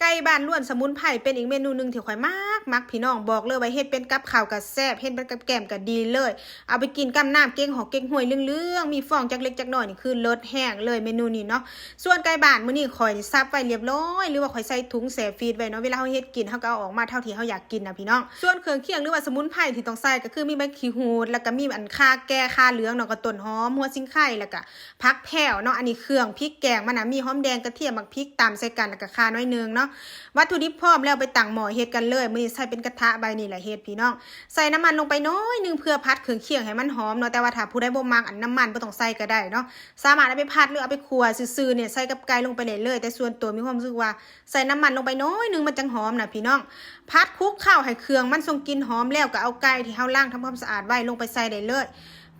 ໄກ່ບ້ານລ້ວນສະໝຸນໄພ ເປັນອີກເມນູໜຶ່ງທີ່ຂ້ອຍມັກ ມັກພີ່ນ້ອງ. ບອກເລີຍວ່າເຮັດເປັນກັບເຂົ້າກໍແຊບ ເຮັດເປັນກັບແກ້ມກໍດີເລີຍ. ເອົາໄປກິນກັບນ້ຳເກັກຫອກເກັກຫ້ວຍເຫຼືອງໆ ມີຟອງຈັກເລັກຈັກນ້ອຍນີ້ ຄືເລີດແຮງເລີຍເມນູນີ້ເນາະ. ສ່ວນໄກ່ບ້ານມື້ນີ້ຂ້ອຍນີ້ສັບໄວ້ລຽບລ້ອຍ ຫຼືວ່າຂ້ອຍໃສ່ຖົງແຊ່ຟຣີດໄວ້ເນາະ. ເວລາເຮົາເຮັດກິນ ເຮົາກໍເອົາອອກມາເທົ່າທີ່ເຮົາຢາກກິນນະພີ່ນ້ອງ. ສ່ວນເຄື່ອງຄຽງ ຫຼືວ່າສະໝຸນໄພທີ່ຕ້ອງໃສ່ ກໍຄືມີໃບຂີ້ຫູດ ແລ້ວກໍມີອັນຂ່າແກ່ ຂ່າເຫຼືອງເນາະ ກໍຕົ້ນຫອມ ຫົວສີໄຄ ແລ້ວກໍຜັກແພ້ວເນາະ. ອັນນີ້ເຄື່ອງພິກແກງມັນນະ ມີຫອມແດງ ກະທຽມ ໝາກພິກ ຕຳໃສ່ກັນ ແລ້ວກໍຂ່າໜ້ອຍໜຶ່ງເນາະ. ວັດຖຸດິບພ້ອມແລ້ວ ໄປຕັ້ງໝໍ້ເຮັດກັນເລີຍ. ມື້ນີ້ໃສ່ເປັນກະທະໃບນີ້ແຫຼະເຮັດພີ່ນ້ອງ. ໃສ່ນ້ຳມັນລົງໄປໜ້ອຍໜຶ່ງ ເພື່ອຜັດເຄື່ອງຄຽງໃຫ້ມັນຫອມເນາະ. ແຕ່ວ່າຖ້າຜູ້ໃດບໍ່ມັກອັນນ້ຳມັນ ບໍ່ຕ້ອງໃສ່ກໍໄດ້ເນາະ. ສາມາດເອົາໄປຜັດ ຫຼືເອົາໄປຂົ້ວຊື່ໆນີ້ ໃສ່ກັບໄກ່ລົງໄປໄດ້ເລີຍ. ແຕ່ສ່ວນຕົວມີຄວາມຮູ້ສຶກວ່າ ໃສ່ນ້ຳມັນລົງໄປໜ້ອຍໜຶ່ງ ມັນຈັ່ງຫອມນະພີ່ນ້ອງ. ຜັດຄຸກເຂົ້າໃຫ້ເຄື່ອງມັນສົ່ງກິ່ນຫອມແລ້ວ ກໍເອົາໄກ່ທີ່ເຮົາລ້າງທຳຄວາມສະອາດໄວ້ລົງໄປໃສ່ໄດ້ເລີຍ.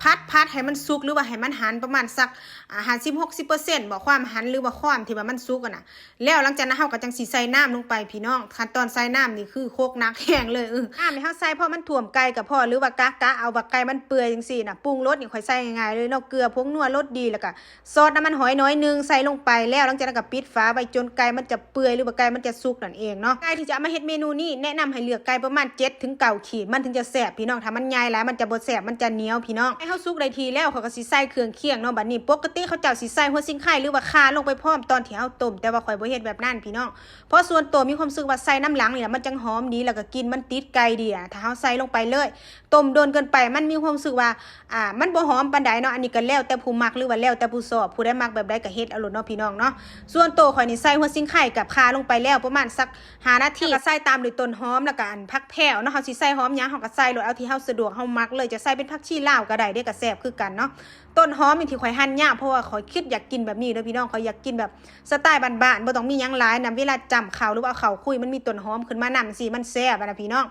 ຜັດ ຜັດໃຫ້ມັນສຸກ ຫຼືວ່າໃຫ້ມັນຫັນປະມານສັກ ອາ ຫ້າສິບ ຫົກສິບເປີເຊັນ ບໍ່ ຄວາມຫັນ ຫຼືວ່າຄວາມທີ່ວ່າມັນສຸກຫັ້ນນະ. ແລ້ວຫຼັງຈາກນັ້ນເຮົາກໍຈັ່ງຊິໃສ່ນ້ຳລົງໄປພີ່ນ້ອງ. ຂັ້ນຕອນໃສ່ນ້ຳນີ້ຄືໂຄກໜັກແຮງເລີຍ. ເອີ ນ້ຳທີ່ເຮົາໃສ່ພໍມັນຖ້ວມໄກ່ກໍພໍ ຫຼືວ່າກະ ກະເອົາວ່າໄກ່ມັນເປື່ອຍຈັ່ງຊີ້ນະ. ປຸງລົດນີ້ຂ້ອຍໃສ່ງ່າຍໆເລີຍເນາະ ເກືອ ຜົງນົວ ລົດດີ ແລ້ວກໍ ຊອດນ້ຳມັນຫອຍໜ້ອຍໜຶ່ງໃສ່ລົງໄປແລ້ວ ຫຼັງຈາກນັ້ນກໍປິດຝາໄວ້ຈົນໄກ່ມັນຈະເປື່ອຍ ຫຼືວ່າໄກ່ມັນຈະສຸກນັ້ນເອງເນາະ. ໄກ່ທີ່ຈະເອົາມາເຮັດເມນູນີ້ ແນະນຳໃຫ້ເລືອກໄກ່ປະມານເຈັດເຖິງເກົ້າຂີດ ມັນເຖິງຈະແຊບພີ່ນ້ອງ. ຖ້າມັນໃຫຍ່ຫຼາຍມັນຈະບໍ່ແຊບ ມັນຈະໜຽວພີ່ນ້ອງ. ໃຫ້ເຮົາສຸກໄດ້ທີ່ແລ້ວ ຂ້ອຍກໍຊິໃສ່ເຄື່ອງຄຽງເນາະ. ບັດນີ້ປົກກະຕິເຂົາເຈົ້າຊິໃສ່ຫົວສີໄຄ ຫຼືວ່າຂ່າລົງໄປພ້ອມຕອນທີ່ເຮົາຕົ້ມ ແຕ່ວ່າຂ້ອຍບໍ່ເຮັດແບບນັ້ນພີ່ນ້ອງ. ເພາະສ່ວນຕົວມີຄວາມຮູ້ສຶກວ່າໃສ່ນຳຫຼັງນີ້ລະ ມັນຈັ່ງຫອມດີ ແລ້ວກໍກິ່ນມັນຕິດໄກ່ດີ. ອາ ຖ້າເຮົາໃສ່ລົງໄປເລີຍ ຕົ້ມດົນເກີນໄປ ມັນມີຄວາມຮູ້ສຶກວ່າ ອ່າ ມັນບໍ່ຫອມປານໃດເນາະ. ອັນນີ້ກໍແລ້ວແຕ່ຜູ້ມັກ ຫຼືວ່າແລ້ວແຕ່ຜູ້ຊອບ ຜູ້ໃດມັກແບບໃດກໍເຮັດເອົາໂລດເນາະພີ່ນ້ອງເນາະ. ສ່ວນໂຕຂ້ອຍນີ້ໃສ່ຫົວສີໄຄກັບຂ່າລົງໄປແລ້ວປະມານສັກຫ້ານາທີ ແລ້ວກໍໃສ່ຕາມດ້ວຍຕົ້ນຫອມ ແລ້ວກໍອັນຜັກແພ້ວເນາະ. ເຮົາຊິໃສ່ຫອມຫຍັງເຮົາກໍໃສ່ໂລດ ເອົາທີ່ເຮົາສະດວກເຮົາມັກເລີຍ. ຈະໃສ່ເປັນຜັກຊີລາວກໍໄດ້ເດ້ ກໍແຊບຄືກັນເນາະ. ຕົ້ນຫອມນີ້ທີ່ຂ້ອຍຫັ່ນຍາວ ເພາະວ່າຂ້ອຍຄິດຢາກກິນແບບນີ້ເດີພີ່ນ້ອງ. ຂ້ອຍຢາກກິນແບບສະໄຕບ້ານໆ ບໍ່ຕ້ອງມີຫຍັງຫຼາຍນຳ. ເວລາຈ້ຳເຂົ້າ ຫຼືວ່າເອົາເຂົ້າຄຸຍ ມັນມີຕົ້ນຫອມຂຶ້ນມານຳຈັ່ງຊີ້ ມັນແຊບນະພີ່ນ້ອງ.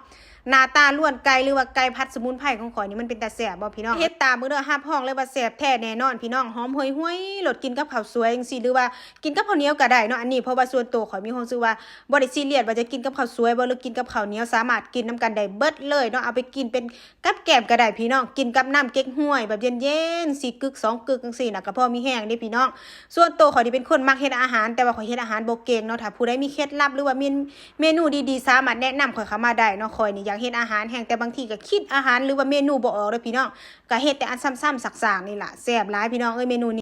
ໜ້າຕາລ້ວນໄກ່ ຫຼືວ່າໄກ່ຜັດສະໝຸນໄພຂອງຂ້ອຍນີ້ ມັນເປັນຕາແຊບບໍ່ພີ່ນ້ອງ? ເຮັດຕາມເບິ່ງເດີ ຮັບຮອງເລີຍວ່າແຊບແທ້ແນ່ນອນພີ່ນ້ອງ. ຫອມຫວຍໆ ໂລດ ກິນກັບເຂົ້າສວຍຈັ່ງຊີ້ ຫຼືວ່າກິນກັບເຂົ້າໜຽວກໍໄດ້ເນາະ. ອັນນີ້ເພາະວ່າສ່ວນໂຕຂ້ອຍມີຄວາມຮູ້ສຶກວ່າ ບໍ່ໄດ້ຊີຣຽສວ່າຈະກິນກັບເຂົ້າສວຍບໍ່ ຫຼືກິນກັບເຂົ້າໜຽວ ສາມາດກິນນຳກັນໄດ້ເບິດເລີຍເນາະ. ເອົາໄປກິນເປັນ ກັບແກ້ມກໍໄດ້ພີ່ນ້ອງ. ກິນກັບນ້ຳເກັກຫ້ວຍແບບເຢັນໆ ສີ່ກຶກ ສອງກຶກຈັ່ງຊີ້ນະ ກໍພໍມີແຮງເດ້ພີ່ນ້ອງ. ສ່ວນໂຕຂ້ອຍນີ້ເປັນຄົນມັກເຮັດອາຫານ ແຕ່ວ່າຂ້ອຍເຮັດອາຫານບໍ່ເກັ່ງເນາະ. ຖ້າຜູ້ໃດມີເຄັດລັບ ຫຼືວ່າມີເມນູດີໆ ສາມາດແນະນຳຂ້ອຍເຂົ້າມາໄດ້ເນາະ. ຂ້ອຍນີ້ຢາກເຮັດອາຫານແຮງ ແຕ່ບາງທີກໍຄິດອາຫານ ຫຼືວ່າເມນູບໍ່ອອກເດີພີ່ນ້ອງ. ກໍເຮັດແຕ່ອັນຊ້ຳໆຊາກໆນີ້ລະ ແຊບຫຼາຍພີ່ນ້ອງເອີຍ ເມນູນີ້.